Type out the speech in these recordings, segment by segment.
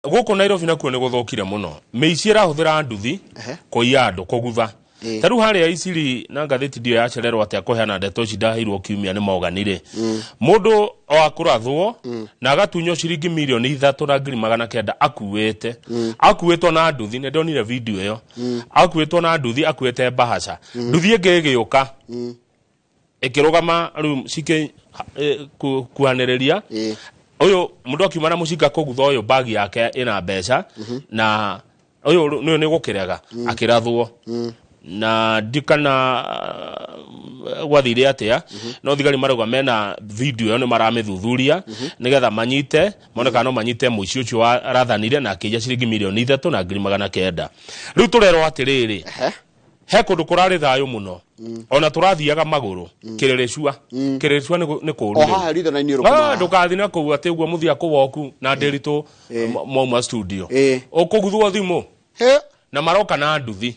Gũkũ Nairobi nakuo nĩ gũthũkire mũno. Mĩici ĩrahũthĩra nduthi kũiya andũ, kũgutha. Ta rĩu harĩa Isili na ngathĩti ndiũ yacererwo atĩa kũheana ndeto ici ndaheirwo kiumia nĩ Morgan rĩ. Mũndũ o akũrathwo na agatunywo ciringi 3,900,000 akuĩte. Akuĩtwo na nduthi, nĩ ndonire video ĩyo. Akuĩtwo na nduthi akuĩte mbahaca. Nduthi ĩngĩ ĩgĩũka. Ĩkĩrũgama rĩu cikĩ kuhanĩrĩria. Ũyũ mũndũ akiuma na mũcinga kũgutha ũyũ bagi yake ĩna mbeca na ũyũ nĩ nĩ gũkĩrega akĩrathwo na ndikana gwathire atĩa, no thigari marauga mena video ĩyo, nĩ maramĩthuthuria nĩgetha manyite mone kana no manyite mũici ũcio warathanire na akĩiya ciringi 3,900,000. Rĩu tũrerwo atĩrĩrĩ, he kũndũ kũrarĩ thayũ mũno, ona tũrathiaga magũrũ kĩrĩrĩcua. Kĩrĩrĩcua nĩ kũũru O rĩu. Haha ritho-inĩ Ah, ndũgathiĩ na kũu atĩ ũguo mũthia kũwoku na ndĩritũ mwauma studio ũkũguthwo thimũ na maroka na nduthi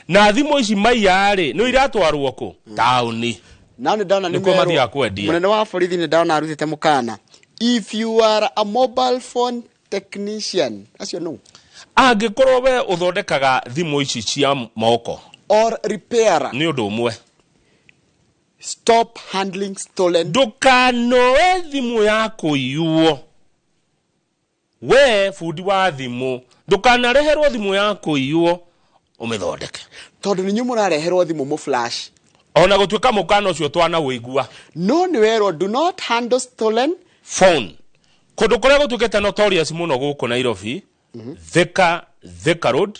na thimũ ici maiya-rĩ nĩ iratwarwo kũ taũni. Na nĩ ndona nĩ Nĩkuo merwo- mathiaga kwendia. Mũnene wa borithi nĩ ndona arutĩte mũkana, if you are a mobile phone technician, acio no Angĩkorwo we ũthondekaga thimũ ici cia moko or repairer, nĩ ũndũ ũmwe, stop handling stolen. Ndũkanoe thimũ ya kũiywo. We bundi wa thimũ, ndũkanareherwo thimũ ya kũiywo ũmĩthondeke. Tondũ nĩ inyuĩ mũrareherwo thimũ mũ flash. Ona gũtuĩka mũkana ũcio twanawĩigua, no nĩ werwo, do not handle stolen phone. Kũndũ kũrĩa gũtuĩkĩte notorious mũno gũkũ Nairobi, Thika, Thika Road,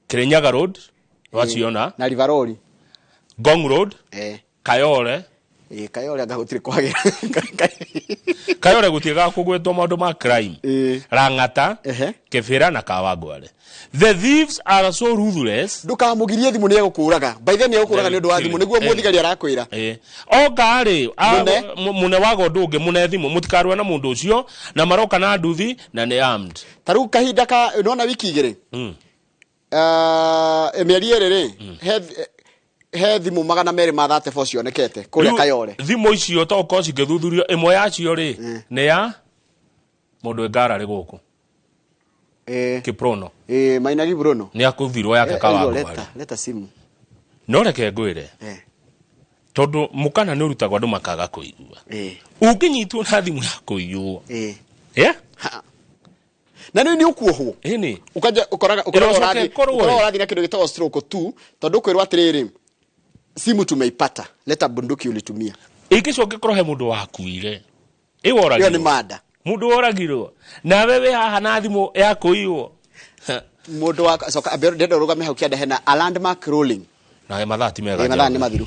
Kirinyaga Road waciona, na Rivaroli, Ngong Road, Kayole. Eh, Kayole anga gũtirĩ kwagĩra. Kayole gũtiĩgaga kũgwetwo maũndũ ma crime. Lang'ata, Kĩbĩra na Kawangware. The thieves are so ruthless. Ndũkamũgirie thimũ, nĩ egũkũraga. By then nĩ egũkũraga nĩ ũndũ wa thimũ, nĩguo mũthigari arakwĩra. Oka rĩ Mũne. Mũne waga ũndũ ũngĩ, mũne thimũ, mũtikarũe na mũndũ ũcio na maroka na nduthi na nĩ armed. Ta rĩu kahinda ka nona wiki 2, mĩeri 2 rĩ, he thimũ 234 cionekete kũrĩa Rĩu, Kayole. Thimũ icio to korwo cingĩthuthurio, ĩmwe yacio rĩ nĩ ya mũndũ wĩ ngararĩ gũkũ, Kiprono. Eh, Mainagi Bruno. Nĩ akũthirwo yake Kawangware. Kawangware. Leta, leta simu. No reke ngwĩre, tondũ mũkana nĩ ũrutagwo andũ makaga kũigua, ũngĩnyitwo na thimũ ya kũiywo, yeah? Ha. Na nĩ ũkuohwo. Ĩni. Ũkanja ũkoraga ũkoraga Ĩrocoka ũrathiĩ ĩkorwo ũkoraga ĩ. ũrathiĩ na kĩndũ gĩtagwo stroke tu, tondũ ũkwĩrwo atĩrĩrĩ, simu tumeipata, leta bunduki ulitumia. Ĩngĩcoka ĩkorwo he mũndũ wakuire Ĩyo nĩ ĩworagirwo mada. Mũndũ woragirwo nawe wĩ haha na thimũ ya kũiywo. Mũndũ wa coka ndenda ũrũgame hau kĩanda hena a landmark ruling. Nawe mathaa ti mega. Mathaa nĩ Njoroge. Mathiru.